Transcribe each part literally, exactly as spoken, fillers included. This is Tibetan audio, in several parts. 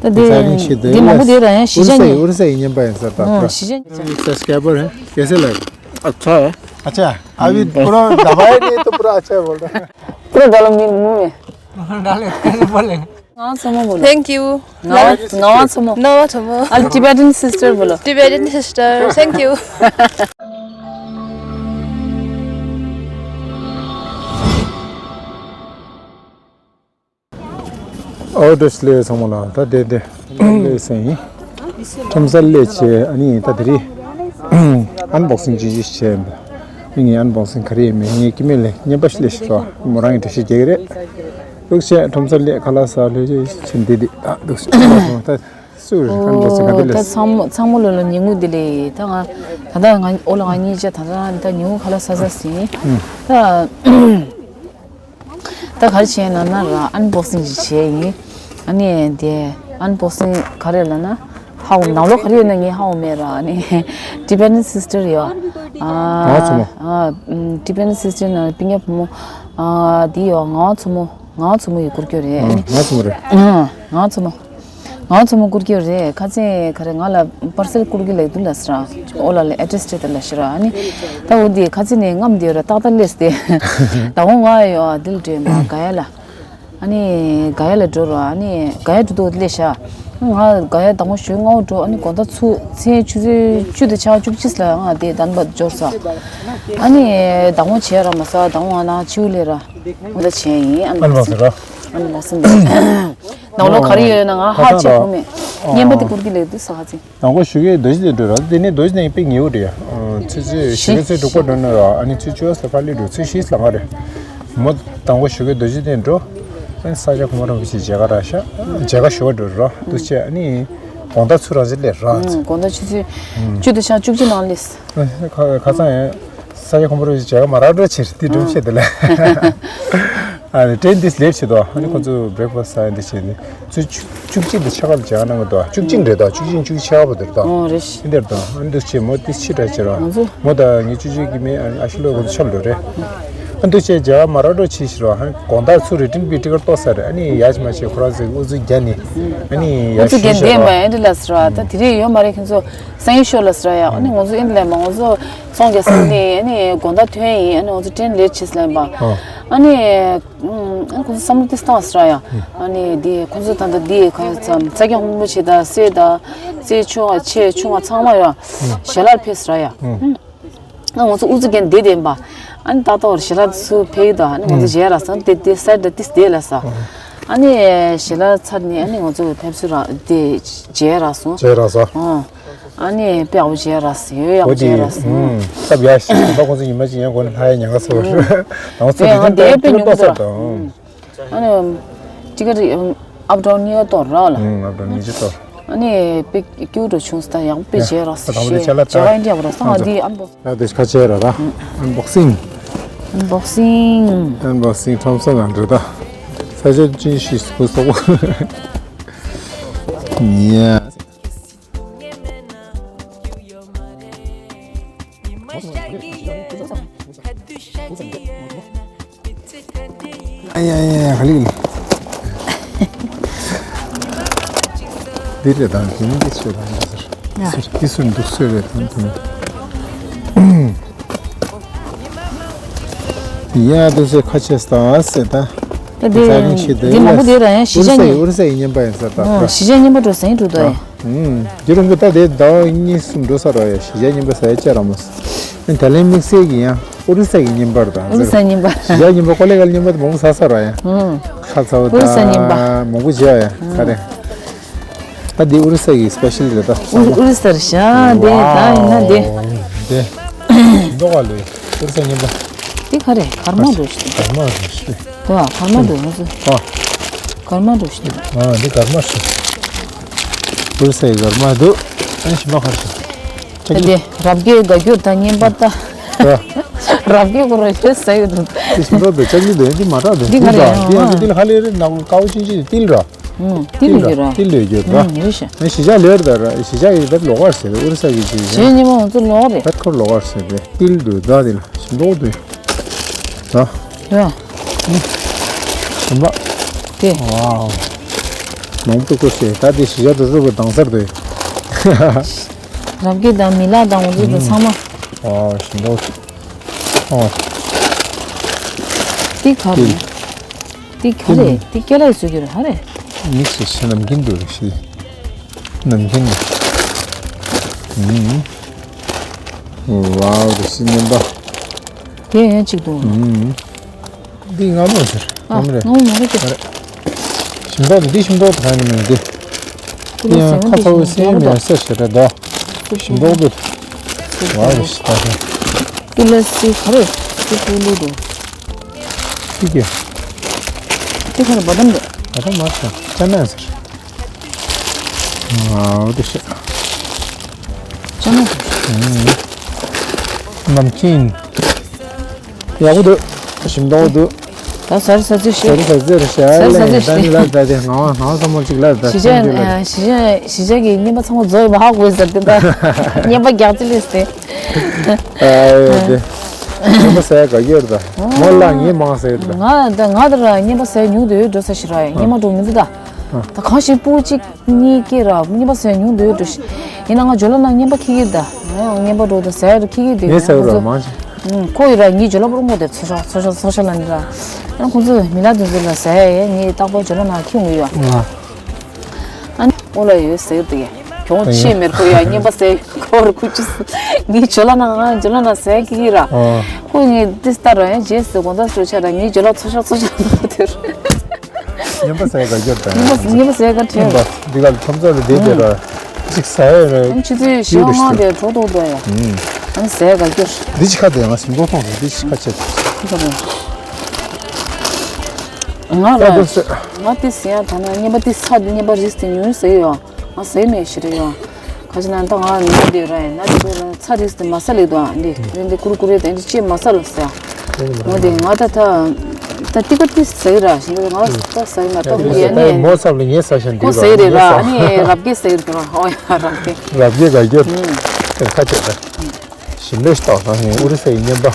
འདི་འདི་མང་པོ་དེ་ར་ཡང་གཞིས་ཆགས་ཉིན། ཨོ་རི་ས་ཡི་ཉིན་པ་ཡིན་ས་ད། ཨོ་གཞིས་ཆགས། इसका स्क्रैपर है, कैसे लगा? अच्छा है। अच्छा है। अभी पूरा दबाया नहीं तो पूरा अच्छा है बोल रहा है। पूरा डालो मुंह में। डाले, कैसे बोले? नवा चमो बोलो। Thank you। नवा नवा चमो। नवा चमो। अल Tibetan sister बोलो। Tibetan sister, thank you। ཨོ་བཀྲ་ཤིས་བདེ་ལེགས་ཚང་མ་ལ། ད་དེ་དེ་ལས་སེང་ཡིན། ཁྲོམ་སར་སླེབས་བྱས། ཨ་ནི་ད་དེ་རིང་ཨན་བོག་སིང་ཅིག་ཅིག་བྱས་ཡིན་པ། ངས་ཨན་བོག་སིང་ག་རེ་ཡིན་མིན་ངས་སྐྱེ་དམན་ལས་རྔན་པ་ཞིག་ལས་ཤེས་རོགས། མོ་རང་གི་འགྲེལ་བཤད་རྒྱག་གི་རེད། འདུག་བྱས་ཁྲོམ་སར་སླེབས་ཁ་ལག་ཟ་ལྷོད་ཅིག་བྱས་འདི་འདི་ད་འདུག་བྱས་ད་སུ་རེད། ཨན་བོག་སིང་ག་འདི་ད་ལས། ཚང་མ་ཚང་མ་ལོ་ལ་ཉིན་གུང་འདི་ལས་ད་ང་ད་ལྟ་ང་ཨོ་ལ་ང་གཉིས་ཆ་ད་ལྟ་ད་ཉིན་གུང་ཁ་ལག་ཟ་ཟ་ཟིན་ད། ད་ག་རེ་བྱས་ན་ན་ར་ཨན་བོག་སིང་ཞིག་བྱས་ཡིན། ཨ་ནི་དེ་ཨན་བོག་སིང་ག་རེ་ལབ་ན་ཧ་གོ། ནང་ལོགས་ག་རེ་ཡོད་ན་ངས་ཧ་གོ་མེད་ར། ཨ་ནི་Tibetan sister ཡོད། ཨ་ང་ཚོ་མོ། ཨ་Tibetan sister ན་སྤུན་ཀྱག་བུ་མོ་ཨ་འདི་ཡོད། ངག་དབང་མཚོ་མོ། ངག་དབང་མཚོ་མོ་ཡི་བསྐུར་རྒྱུ་རེད། ཨ་ནི་ངག་དབང་མཚོ་མོ་རེད། ཨ་ངག་དབང་མཚོ་མོ། ང་ཚོ་མོ་བསྐུར་གྱི་རེད། ཁ་ཚན་ག་རེ་ང་ལ་པར་སེལ་བསྐུར་གྱི་ལབ་འདུག་ལབ་ཟེར། ཨོ་ལ་ལ་ཨེ་ཌི་རེ་སི་སྤྲད་དང་ལབ་ཤི་ར། ཨ་ནི་ད་འོ་འདི་ཁ་ཚན་ནས་རྔམ་འདི་ར་ཏག་ཏག་སླེབས་ཏེ་ད་འོ་ང་ཡོད་ཨ་འདི་ལ་འགྲོ་མ་ག་ཡ་ལ། ཨ་ནི་ག་ཡ་ལ་འགྲོ་ར། ཨ་ནི་ག་ཡ་འགྲོ་འདུག་སླེབས་ཤག་ང་ག་ཡ་དང་པོ་ཞོགས་སྔ་པོ་འགྲོ། ཨ་ནི་དགོང་དག་ཚུ་མཚན་ཆུ་ཚོད་བཅུ་དང་ཕྱེད་ཀ་བཅུ་གཅིག་ལ་ང་དེ་དན་པ་འབྱོར་ས། ཨ་ནི་དང་པོ་བྱས་ར་མ་ཟ། དང་པོ་ང་ནང་ཆིའུ་སླེབས་ར། འོ་ད་བྱས་ཡིན། ཨ་ནི་ཨ་ནི་མ་ཟེར་ར། ཨ་ནི་མ་ཟེར་འདུག་ནང་ལོགས་ག་རེ་ཡོད་ན་ང་ཧ་ཅང་གོ་མེད། ཨ། བརྙན་པ་དེ་བསྐུར་གྱི་ལབ་འདུག་ས་ཁ་ཚིག་ནང་ཁོ་ཞུ་གི་རྡོ་རྗེ་གདན་འགྲོ་ར། དེ་ནས་རྡོ་རྗེ་གདན་དཔེ་ཉེ་བོ་རེད། ཨ། ཚེས་བཅུ་ཞུ་གི་ཚེས་དྲུག་པ་འགྲོ་ན་ར། ཨ་ནི་ཚེས་བཅུ་པ་ས་ཕ་ལི་འགྲོ། ཚེས་བཞི་ལ་ང་རེད། མོ་དང་པོ་ཞུ་གི་རྡོ་རྗེ་གདན་འགྲོ། ཨ་ནི་ས་སྐྱ་གོང་མ་རིན་པོ་ཆེ་མཇལ་ཁ་རག་ཤག་མཇལ་ཁ་ཞུ་བ་འགྲོ་ར། འདུག་བྱས་ཨ་ནི་དགོང་དག་ཚུ་རང་ཅིག་སླེབས་ར། ཨ། དགོང་དག་ཆུ་ཚོད་བཅུ་དང་ཕྱེད་ཀ་བཅུ་གཅིག་ནང་སླེབས། ཁ་ཁ་སང་ཡང་ས་སྐྱ་གོང་མ་རིན་པོ་ཆེ་མཇལ་ཁ་མ་རག་འགྲོ་ཕྱིར་དེ་སྒྲུབ་བྱེད་དེ་ལ། ཨ་ནི་ཊེན་དེ་སླེབས་བྱེད་དོ། ཨ་ནི་ཁོ་ཚོ་བྷི་རེག་ཕ་སི་ཊི་ཟ་ཡ་འདི་བྱེད་དེ། ཚུ་བཅུ་བཅུ་གཅིག་དང་ཕྱེད་ཀ་ལ་མཇལ་ཁ་གནང་གི་འདུག་བཅུ་གཅིག་རེད་དོ། བཅུ་གཅིག་བཅུ་གཅིག་ཕྱེད་ཀ་བར་དུ་རེད་དོ། ཨོ་རེད། འདི་འདིར་དང་། ཨ་འདུག་བྱས་མོ་ཏི་ཕྱི་དྲག་བྱེད་རོགས། ང་ཚོ་མོ་དང་ངའི་ཅུ་ཅུ་གི་མི་ཨ་ནི་ཨ་ཤི་ལོ་ཁོ་ཚོ་ཆབ་ལོ་རེད། ཨ་འདུག་བྱས་མཇལ་ཁ་མ་རག་འགྲོ་ཕྱིར་ཤི་རོགས། ཨ་དགོང་དག་ཚུ་རི་ཊན་པི་ཊི་ཀེ་ཊི་ཏོག་ས་རེད། ཨ་ནི་ཡ་ཅི་མ་ཅི་ཁོ་རང་ཚོའི་ཨུ་ཚུགས་རྒྱག་ནི། ཨ་ནི་ཡ་ཨུ་ཚུགས་རྒྱག་ནི་དེ་མ་ཨེ་འདྲ་ལ་ཟེར་བ། ད་དེ་རིང་ཡོད་མ་རེད། ཁྱེད་ཚོ་སང་ཉིན་ཤོག་ལ་ཟེར་བ་ཡ། ཨ་ནི་ང་ཚོ་ཨེ་འདྲ་ལ་མ་ང་ཚོ་ཚོང་རྒྱག་ས་ནི་ཨ་ནི་དགོང་དག་ཐོན་ཡིན། ཨ་ནི་ང་ཚོ་ཊེན་ལེ་ཊི་བྱས་ལབ་པ། ཨ་ནི་ཨ་ཁོ་ཚོ་བསམ་བློ་དེ་བཏང་ཟེར་ཡ། ཨ་ནི་དེ་ཁོ་ཚོ་ད་ལྟ་དེ་ག་ཚམ་ས་སྐྱ་གོང་མ་རིན་པོ་ཆེ་དང་སྲས་དང་སྲས་ཆུང་བ་ཆེ་ཆུང་བ་ཚང་མ་ཡ་ཞལ་ལག་ཕེབས་ཟེར་ཡ། ཨ་ང་ཚོ་ཨུ་ཚུགས་རྒྱག་ནི་དེ་བདེན་པ། ཨ་ནི་ཏག་ཏག་ཞལ་ལག་ཚུ་ཕེབས་ཡོད་དོ། ཨ་ནི་ང་ཚོ་མཇལ་རག་སོང་། དེ་དེ་སའིཌ་ལ་ཏིས་བསྡད་ལ་ས། ཨ་ནི་ཞལ་ལག་ཚར་ནས་ཨ་ནི་ང་ཚོ་ཕེབས་སུ་རག་དེ་མཇལ་རག་སོང་། མཇལ་རག་སོང་། ཨ་ཨ་ནི་དཔེ་ཡག་པོ་མཇལ་རག་སོང་། ཡོད་ཡག་པོ་མཇལ་རག་སོང་། ཨུམ། སྟབས་ཡག་ཤག་དང་པོ་ཁོང་ཚོ་ཉི་མ་གཅིག་ཡང་སྒོ་ནས་ལྷག་ཡ་ཉེན་ཁ་ཚ་བ་རེད། དང་པོ་ཚོ་དེ་རིང་ད་དཔེ་ཉུང་ཙམ་ཏོག་ཙམ་རེད། ཨུམ། ཨ་ནི་ཊི་ཀེ་ཊི་ཨབ་ཌའོན་གཉིས་ཀ་གཏོར་རག་ལ། ཨུམ། ཨབ་ཌའོན་གཉིས་ཀ་གཏོར། ཨ་ནི་དཔེ་སྐྱིད་པོ་འདྲ་བྱུང་སོང་། ད་ཡག་པོ་དཔེ་མཇལ་རག་སོང་། ད་དང་པོ་དེ་ཅ་ལག་ཞེ་དྲག་ཨིན་ཌི་ཡ་བ་ར་སང་ཨ་འདི་ཨན་བོག་ཡ་དེ་ཁ་ཆེ་ར་ད། ཨུམ། ཨན་བོག་སིང་། ཨན་བོག་སིང་། ཨན་བོག་སིང་ཁྲོམ་ས་ནང་འདྲ་ད། ས་ཆ་ཅིན་ཤི་སྐུ་སོག་པོ། ཉེ། ཨ་ཡ་ཡ་ཡ། ག་ལི་ག་ལི། འདི་རེད་དང་། དེ་ནི་འདི་ཚོ་རེད་དང་། ཡ། འདི་ཚོ་འདུག་སེ་རེད་དང་། དེ་ཡ་འདུག་སེ་ཁ་ཆེ་སྟངས་ཟེར་ད། དེ་ཚ་རིང་ཤི་དེ་འདི་མང་པོ་དེ་ར་ཡང་གཞིས་ཆགས་ཨོ་རི་ས་ཡི་ཨོ་རི་ས་ཡི་བརྙན་པ་ཡིན་ས་ད། ཨོ་གཞིས་ཆགས་བརྙན་པ་འགྲོ་ཟིན་འགྲོ་དོ་ཡ། ཨུམ། རྒྱུ་རང་གི་ད་དེ་ཟླ་བ་གཉིས་གསུམ་འགྲོ་ས་ར་ཡ། གཞིས་ཆགས་བརྙན་པ་ཟ་ཡ་ཅི་ར་མོ། ཨ་ནི་ད་ལན་དམིགས་བསལ་གྱི་ཡང་ཨོ་རི་ས་གི་བརྙན་པར་དང་། ཨོ་རི་ས་བརྙན་པ། གཞིས་ཆགས་བརྙན་པ་ཀོ་ལེ་གལ་བརྙན་པ་དེ་མང་པོ་ཟ་ས་ར་ཡ། ཨུམ། ཁ་ཚ་བོ་ཨོ་རི་ས་བརྙན་པ་དང་མང་པོ་བྱས་ཡ་ད་རེ། ད་འདི་ཨོ་རི་ས་གི་སི་པེ་ཤལ་རེད་ད། ཨོ་ཨོ་རི་ས་རེད་ཤག་དེ་ད་ཡིན་ན་དེ། དེ་མདོག་ག་ལོས་ཨོ་རི་ས་བརྙན་པ། དེ་ག་རེ་གར་མ་འགྲོ་ཞིག་དེ། གར་མ་འགྲོ་ཞིག་དེ། དེ་བ་གར་མ་འགྲོ་ང་ཚོ། ཨ། གར་མ་འགྲོ་ཞིག་དེ། ཨ་འདི་གར་མ་ཞིག་ཨོ་རི་ས་གི་གར་མ་འདུག་ཨ་ཞིམ་པ་ཁ་ཞིག་དེ་རབ་རྒྱས་དགའ་སྐྱོ་ད་བརྙན་པ་ད། རབ་རྒྱས་ཁོ་རང་ཞེས་ཟ་ཡོད་འདུག་དེ་ཞིམ་པོ་འདུག་ལྕགས་ཀྱི་འདུག་འདི་མ་དྲག་འདུག་འདི་ག་རེ་འདི་ཡང་འདི་ལ་ཧ་ལས་རེད། ནག་དཀར་པོ་ཆུང་ཆུང་ཏིལ་ར། ཨུང་། ཏིལ་ཡོད་ར། ཏིལ་ཡོད་ར། ཨུང་། རེད་ཤག་ཨ་གཞིས་ཆགས་ལོས་རེད་ད་ར། གཞིས་ཆགས་ཀྱི་བེད་ལོག་པར་ཟེར། ཨོ་རི་ས་གི་ཅིག་གཞས་ཉི་མ་ང་ཚོ་ལོག་རེད། བེད་ཁོར་ལོག་པར་ཟེར་ཏེ་ཏིལ་འདུག་ད་འདི་ལ་ཞིམ་པོ་འདུག་ད། ཡ། ཞིམ་པ། དེ། ཝའོ། མང་པོ་བཀོལ་ཤེས། ད་དེ་གཞིས་ཆགས་དུ་རུ་བའི་དྭངས་གསར་དུ། རབ་རྒྱས་དང་མི་ལག་དང་འོ་ཚོད་དུ་ཚང་མ། ཨོ་ཞིམ་པོ། ཨོ། ཏི་ག་རེ། ཏི་ག་རེ། ཏི་ཀ་ལ་ཡི་སུ་གི་རེ་ཧ་རེ། མིག་སུ་ཤ་ནམ་གིན་དུ་རེ་ཤི། ནམ་གིན་དུ། ཨུམ། ཝའོ་རེ་ཤི་ཉན་པ། དེ་ཡང་གཅིག་ཏུ། ཨུམ། འདི་སྔ་མོ་ཟེར། ཨ། སྔ་མོ་རེད། སྔ་མོ་མ་རེད་ཀྱི། ཞིམ་མདོག་འདི་ཞིམ་མདོག་ད་ནི་མི་འདི། ཀུ་ལ་ཡང་ཁ་ཚ་བོ་སེམས་ཡང་སེར་ཞེ་དྲག་འདུག་ཞིམ་མདོག་འདུག་ཝའོ་ཞིམ་པ་ཞིག་ཀུ་ལ་སི་ག་རེ། ཀུ་ཀུ་ལུ་འདུག་ཏི་ཀེ། ཏི་ཁ་རེ་བ་དམ་རེད། བ་དམ་མ་ཤ་ཅ་ན་ཟེར། ཨོ་དེ་ཤ། ཅ་ན་ཟེར། ནམ་ཀིན། ཡག་པོ་འདུག་ཞིམ་མདོག་འདུག་ད་ཟར་ཟ་ཚུལ་ཤེས། ཟར་ཟ་ཚུལ་ཤེས། ཟར་ཟ་ཚུལ་ད་ནི་ལབ་ད་དེ་ང་བ་ང་བ་ཚང་མ་ཅིག་ལབ་ད་གཞིས་ཆགས་གཞིས་ཆགས་ཀྱི་རྔན་པ་ཚང་མ་རྫོགས་ཡོད་པ་ཧ་གོ་ཟེར་དེ་ད་རྔན་པ་རྒྱག་ཅི་ལས་ཟེར། ཨ་ཡོ་དེ། རྔན་པ་ཟ་ཡ་ག་གེར་ད། ངོ་ལ་ངས་མང་ཟ་ཡོད་ད། ང་ད་ང་ད་ར་རྔན་པ་ཟ་ཡ་ཉུང་དུ་ཡོད་འགྲོ་ས་ཞིག་ར་རྔན་པ་འགྲོ་མི་འདུག་ད། ད་གང་ཞིག་སྤུ་གཅིག་གཉིས་ཀྱི་ར་རྔན་པ་ཟ་ཡ་ཉུང་དུ་ཡོད་འགྲོ་ཞིག་ཡིན་ན་ང་ཇོ་ལ་ན་རྔན་པ་ཁྱི་གིར་ད། རྔན་པ་འགྲོ་ད་ཟ་ཡ་ར་ཁྱི་གིར་དེ་ངས་ཟ་ཡོད་ར་མང་ཆེ། ཁོ་ཡི་ར་ངའི་ཇོ་ལ་པོ་རུ་ངོ་དེ་ཚོ་ཤོག་ཚོ་ཤོག་ཚོ་ཤོག་ལ་ནི་ར། ཡང་ཁོང་ཚོས་མི་ལ་དེ་ཚོ་ལ་ཟ་ཡ་ཡེ་ངས་རྟག་པར་ཇོ་ལ་ན་ཁྱི་ངུ་ཡོད། ཨ་ནི་ཨོ་ལ་ཡོད་ཟེར་དེ་གྱོང་ཆེ་མེར་ཁོ་ཡ་རྔན་པ་ཟས་ཁོ་རུ་ཁུ་ཆུ་ངའི་ཇོ་ལ་ན་ང་ཇོ་ལ་ན་ཟ་ཡ་ཁྱི་གིར་ར། ཁོ་ངས་དེ་ལྟར་ར་ཡང་རྗེས་སུ་དགོང་དག་སོ་ཆ་ར་ངའི་ཇོ་ལ་ཚོ་ཤོག་ཚོ་ཤོག་ལ་དེར། རྔན་པ་ཟ་ཡ་ག་རྒྱབ་དང་། རྔན་པ་རྔན་པ་ཟ་ཡ་ག་ཁྲལ། རྔན་པ་འདི་ག་ལ་ཁྲོམ་ཚོགས་ལ་བསྡད་བསྡད་ར། གཅིག་ཟ་ཡ་ར། ཨམ་ཆུ་ཚོད་ཞེ་ལྔ་དེ་གྲོགས་ཐོག་ཏུ་ཡ། ཨམ་ཟ་ཡ་ག་རྒྱབ། འདི་ཅི་ཁ་དེ་ང་སིམ་གོ་ཐོང་ཟེར་འདི་ཅི་ཁ་ཆེ། ང་ལ་ང་དེ་ཟ་ཡ་ད་ན་རྔན་པ་དེ་ས་རྔན་པ་རིས་དེ་ཉུང་ཟ་ཡ་ཡོད། ང་ཟས་མེད་ཞེ་རེ་ཡོང་། ཁ་ཅིག་ན་ད་ང་མི་འདི་ར་ཡིན་ན་དེ་ཚོ་ལ་ཚ་རིགས་དེ་མ་ཟ་ལེགས་དང་འདི་འདི་འདི་ཀུ་རུ་ཀུ་རེ་དང་འདི་ཅེས་མ་ཟ་ལ་ཟ། ང་དེ་ང་ད་ད་ད་ཏི་ཀ་ཏི་ཟ་ཡི་ར་ཞིང་ང་ད་ཟ་ཡི་མ་ད་ཡ་ངས་མོ་ཚབ་ལ་ངས་ཟ་ཞིང་ཁོ་འདི་ཟ་ཡི་རེད་ར་ཨ་ནི་རབ་རྒྱས་ཟ་ཡི་རེད་ར་ཨོ་ཡ་རབ་རྒྱས། རབ་རྒྱས་ག་རྒྱས། ཁ་ཆེ་ད། ཞིམ་པས་ལྟོགས་ད་ངས་ཨུ་རི་ས་ཡི་བརྙན་པ།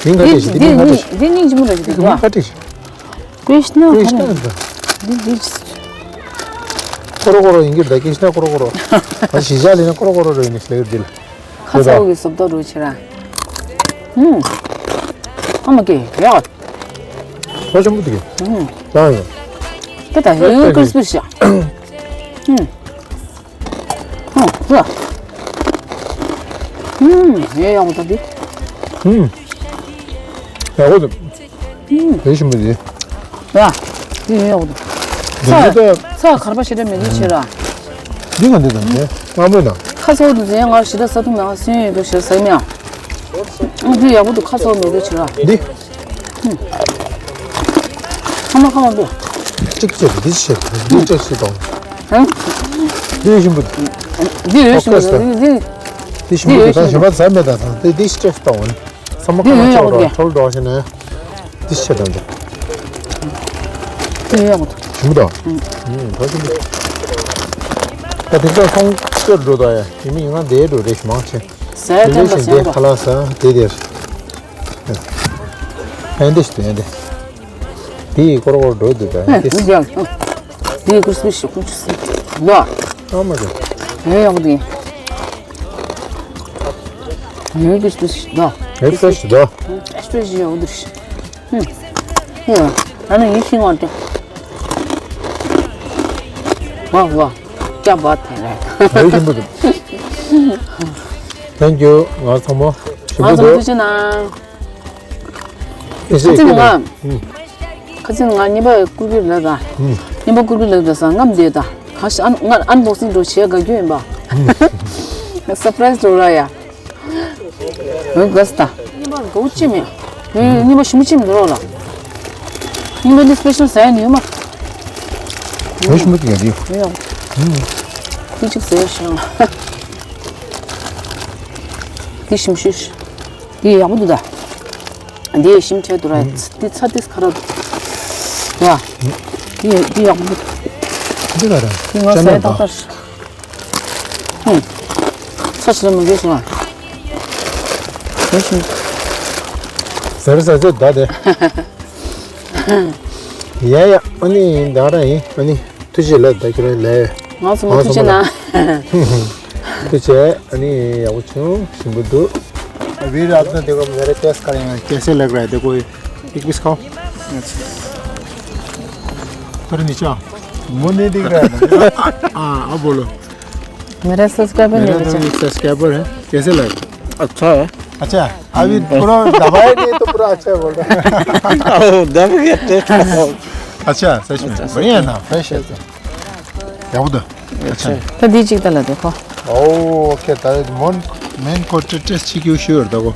མིང་ག་འདི་ཅེས་ཤིག་འདི་འདི་མིང་ག་འདི་འདི་མིང་ཅི་མོ་ར་ཞིག་འདི་མིང་ག་འདི་ཅེས་ཤིག་ཀྲིཤ་ན་ཀྲིཤ་ན་ཧ་ལམ། འདི་འདི་ཀོ་རོ་ཀོ་རོ་ཡིན་གྱི་རེད་ཀྲིཤ་ན་ཀོ་རོ་ཀོ་རོ། ད་གཞིས་ཆགས་ལ་ཡིན་ན་ཀོ་རོ་ཀོ་རོ་རེད་ནི་ལེགས་འདི་ལ། ཁ་ཚ་བོ་གི་སོབ་ཏོ་རུ་ཆེ་ར། ཧུམ། ཨ་མ་ཀེ་ཡ། ཁོ་ཆེན་པོ་འདུག་གི་ཧུམ། ཡང་ཡང་། ད་ད་ཡོད་ཀྲིཤ་པི་ཤ། ཧུམ། ཧུམ། ཡ། ཧུམ། ཡ་ཡག་པོ་ད་འདི། ཧུམ། ཡག་པོ་འདུག་དེ་ཞིམ་པོ་དེ། ཡ། དེ་ཡོད་ཡོད་དོ། འདི་ཚ་ཚ་གར་པ་ཞེ་དྲག་མེད་དུ་ཆེ་ར། འདི་ག་འདི་དང་འདི་སྔ་མོ་དང་། ཁ་ཚ་བོ་འདི་ཟེར་ང་ཞེ་དྲག་ས་ཐུག་མེད་ང་སུན་ཡོད་དོ་ཞེས་ཟེར་མེད་ཨ། འདི་ཡག་པོ་འདུག་ཁ་ཚ་བོ་མེད་དུ་ཆེ་ར། འདི། ཁ་མ་ཁ་མ་འདུག་གཅིག་བྱས་འདི་བྱས་འདི་བྱས་སུ་དང་། ཧང་། འདི་ཞིམ་པོ་འདུག་འདི་ཡོད་ཞིམ་པོ་འདུག་འདི་འདི། འདི་ཞིམ་པོ་འདུག་ད་ཞིམ་པ་ཟ་མེད་ད་ད་འདི་འདི་སི་ཊེ་སི་ཏོང་། ཚང་མ་འདི་ཡོད་ཡག་པོ་འདུག་ཁ་ཁྲོལ་འགྲོ་ཞེ་ན། འདི་ཤེས་དང་འདི། འདི་ཡོད་ཡག་པོ་འདུག་ཞིམ་པོ་འདུག་ཨུམ། ཨུམ་ད་ཞིམ་པོ། ད་དེ་ཚོ་ཚོང་སྐྱོར་འགྲོ་ད་ཡ་ཡིན་མིན་ཡིན་ང་འདིའི་འགྲོ་རེ་ཞིག་མང་ཆེ། ཟས་དེ་ཐེམ་པ་ལས་ཟས་དེ་ཁ་ལག་ཟ་དེ་དེར། ཨེ་འདི་ཞིག་དེ་ཨེ་འདི། དེ་ཡི་སྐོར་སྐོར་འགྲོ་འདུག་ད་ཨེ་འདི། འདི་ཡག་འདི་ཀུ་སི་པི་ཤོག་ཀུ་ཅུ་སི་ལ། ཨ་མ་རེད། ཨེ་ཡག་འདི། ཡོད་ཀྱི་སྤེ་ཤལ་དོ། ཡོད་སྤེ་ཤལ་དོ། སྤེ་ཤལ་ཡོད་འདིར། ཧུམ། ཡ། ཨ་ནི་ཡིན་ཤིང་བ་དེ། ཝ་ཝ། ཀྱ་བ་དེ་རེད། ཡོད་ཤིང་བ་དེ། Thank you། ང་ཚང་མ་ཞིམ་པོ་འདུག་ང་ཚང་མ་ཐུགས་རྗེ་གནང་། ཨེ་ཟེར་ཁ་ཚིག་ང་། ཧུམ། ཁ་ཚིག་ང་གཉིས་པ་ཀུར་ཀུར་ལ་དང་། ཧུམ། གཉིས་པ་ཀུར་ཀུར་ལ་དང་སང་ངམ་དེ་དང་། ག་ཤ་ཨན་ང་ཨན་བོག་སིང་འགྲོ་བྱེད་དགའ་རྒྱུ་ཡིན་པ། ཧུམ། སར་པ་རའི་སི་འགྲོ་ར་ཡ། འོན་དགའ་སི་ད། གཉིས་པ་གོ་ཅི་མེད། ཨེ་གཉིས་པ་ཞིམ་ཅི་མི་འགྲོ་ལ། གཉིས་པ་འདི་སྤེ་ཤལ་ཟ་ཡ་ནི་ཡོད་མ། འོ་ཞིམ་པོ་དེ་ག་དེ། ཡོད་ཡོད། ཧུམ། དེ་གཅིག་ཟ་ཡ་ཤེས་ང་། དེ་ཞིམ་ཤོས། དེ་ཡག་པོ་འདུག་ད། འདི་ཞིམ་ཆེ་འདུག་ར། འདི་ཚ་ཏིས་ཁ་ར་འདུག་ཡ། འདི་འདི་ཡག་པོ་འདུག་འདི་ག་ར། འདི་ང་ཟས་ཏག་ཏག་ཧུམ། ཚ་ཞིག་ལ་མི་དགོས་སོང་ང་། ཟས་ཞིམ། ཟ་ར་ཟ་ཚོད་ད་དེ། ཡ་ཡ་ཨ་ནི་ད་ར་ཡིན་ཨ་ནི། ཐུགས་རྗེ་ཆེ་ལགས། ད་ཁྱེད་རང་ལས། ང་ཚོ་མ་ང་ཐུགས་རྗེ་ཆེ་ཚང་མ་གནང་། ཐུགས་རྗེ་ཆེ། ཨ་ནི་ཡག་པོ་བྱུང་། ཞིམ་པོ་འདུག। अभी रात में देखो मेरे टेस्ट करेंगे कैसे लग रहा है। देखो, एक पीस खाओ। थोड़ा नीचे आओ। मुंह नहीं दिख रहा है ना। हाँ, अब बोलो। मेरा सब्सक्राइबर नहीं मेरा तो बचा। एक सब्सक्राइबर है, कैसे लगा? अच्छा है। अच्छा, अभी पूरा दबाया नहीं तो पूरा अच्छा है बोल रहा है। ओ, दब गया टेस्ट। अच्छा, सच में बढ़िया है ना, फ्रेश है तो। ཡག་པོ་འདུག། अच्छा। ད་འདི་གཅིག་ད་ལ་དེ་ཁོ། ओ, ओके, ད་མོན་མེན་ཁོ་ཏྲེ་ཏྲེས་ཅིག་ཡོད་ཤོར་ད་གོ།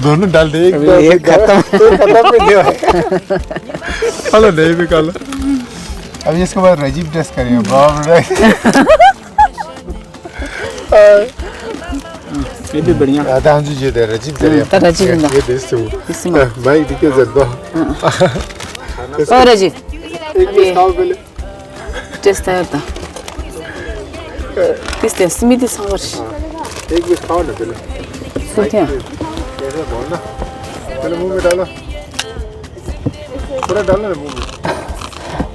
दोनों डाल दे, एक अभी दो, एक दो, खत्म। एक खत्म में गया। हेलो, नहीं भी काला। अब इसके बाद राजीव टेस्ट करेंगे, बाप रे। ये भी बढ़िया। हाँ, तो हम जी, ये दे राजीव दे हम्म, रहे। तो राजीव ये, ना। ये दे इसको। इसमें। हाँ, भाई, दिखे जरा दो। हाँ। इसको ओ, राजीव। एक पीस खाओ पहले। टेस्ट आया था। किस टेस्ट? स्मृति सांवर। हाँ, एक पीस खाओ ना पहले। सूप क्या? कैसे बोलना? पहले मुंह में डालो। पूरा डालो ना मुंह में।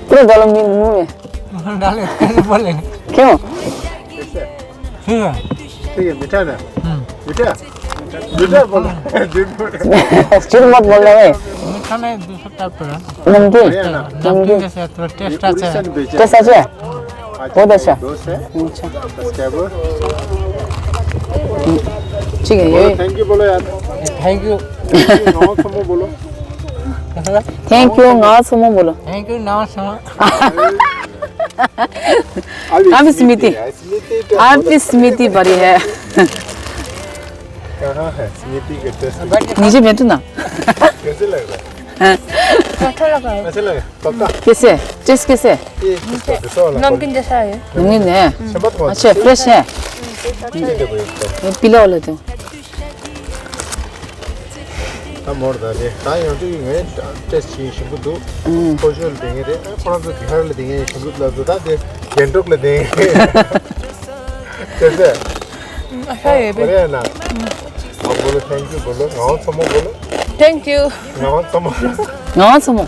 पूरा डालो मुंह, मुंह में। डाले, कैसे बोले? क्यों? कैसे? ठीक है। ठीक है, मीठा ना? हम्म। मीठा? मीठा बोलो। झूठ बोलो। झूठ मत बोलना भाई। मीठा नहीं, दूसरा टाइप का है। नमकीन? बढ़िया ना? नमकीन नमकीन। जैसे थोड़ा टेस्ट ये अच्छा है। उड़ीसा में बेचे टेस्ट अच्छा है? हैं। बहुत अच्छा। दोस्त है। अच्छा। सब्सक्राइबर। ठीक है, बोलो, ये थैंक यू बोलो यार। Thank you. थैंक यू, नमो समो बोलो। थैंक यू, नमो समो बोलो। थैंक यू, नमो समो। अभी अभी स्मृति। स्मृति है, स्मृति तो आप भी स्मृति भरी है। कहाँ है स्मृति के टेस्ट? नीचे बैठो ना। कैसे लग रहा है? हाँ। अच्छा लगा है। अच्छा लगा? पक्का? कैसे? टेस्ट कैसे? ये किसका? दूसरा वाला नमकीन जैसा है। नमकीन है? शरबत कौन? अच्छा, फ्रेश है? ये देखो एकदम। ये पीला वाला दो। ད་མོར་ད་རེད། ད་ཡང་ཅིག་ངས་ཏེས་བྱེད་ཞིམ་པོ་འདུག། ཨུམ། ཁོ་ཤོར་ལ་དེ་ངས་རེད། ཁོ་རང་ཚོ་གི་ཧར་ལ་དེ་ངས་ཞིམ་པོ་ལ་འདུག། ད་དེ་རྒྱན་འབྲོག་ལ་དེ་ངས་དེ་ཚེ་ཨ་ཧ་ཡོད་པས། རེད་ན། ཨ་བོ་ལོ་ཐེང་ཀྱུ་བོ་ལོ། ངའོ་ཚོ་མོ་བོ་ལོ། Thank you. ངའོ་ཚོ་མོ། ངའོ་ཚོ་མོ།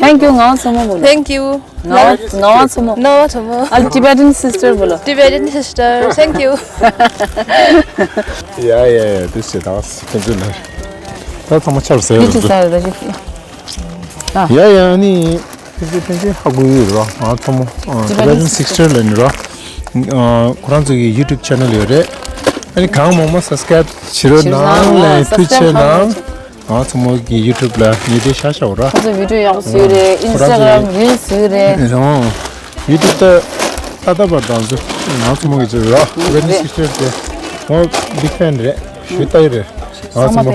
Thank you. ངའོ་ཚོ་མོ་བོ་ལོ། Thank you. ངའོ་ངའོ་ཚོ་མོ། ངའོ་ཚོ་མོ། ཨ་Tibetan sister བོ་ལོ། Tibetan sister, thank you. ཡ་ཡ་ཡ། དེ་བྱེད་དང་ཁོང་ཚོ་ལ་ད་ཚང་མ་ཆར་ཟེར་ཡོད་དུ་ཟེར་ཡོད་ད་ཅི། ཡ་ཡ། ཨ་ནི་ཕན་ཚུན་ཕན་ཚུན་ཧ་གོ་ཡོད་ར། ང་ཚོ་མོ་Tibetan sister ལ་ནི་ར། ཁོ་རང་ཚོ་གི་YouTube channel ཡོད་རེད། ཨ་ནི་གང་མང་མང་subscribe བྱེད་རོགས་གནང་། ལན་ཐུགས་རྗེ་ཆེ་གནང་། ང་ཚོ་མོ་གི་YouTube ལ་ཉེ་དེ་ཤ་ཤ་བོ་ར། ཁོ་ཚོ་video ཡག་པོ་བཟོས་རེད། ཁོ་རང་ཚོ་Instagram reels བཟོས་རེད། རང་YouTube ད་ད་ད་བར་དང་ཚོ་ང་ཚོ་མོ་གི་ཚོ་ར། Tibetan sister དེ་ང་big fan རེད། ཞུ་ལྟ་ཡི་རེད། ང་ཚོ་མོ།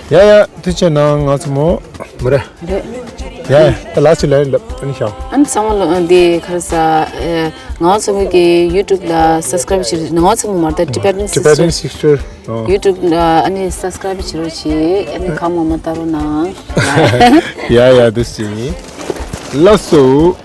ཡ་ཡ། ཐུགས་རྗེ་གནང་། ང་ཚོ་མོ། མོ་རེད། རེད། ཡ་ཡ། ད་ལགས་ཅི་ལན་ལབ་ཨ་ནི་ཤ། ཨ་ནི་ཚང་མ་ལ་འདི་ག་རེ་ཟ། ང་ཚོ་མོ་གི་YouTube ལ་subscribe བྱེད། ང་ཚོ་མོ་མ་རེད། Tibetan sister Tibetan sister ཨོ། YouTube ལ་ཨ་ནི་subscribe བྱེད་རོགས་བྱེད། ཨ་ནི་གང་མང་མང་ལྟ་རོགས་གནང་། ཡ་ཡ། དུ་སི་ནི་ལགས་སོ།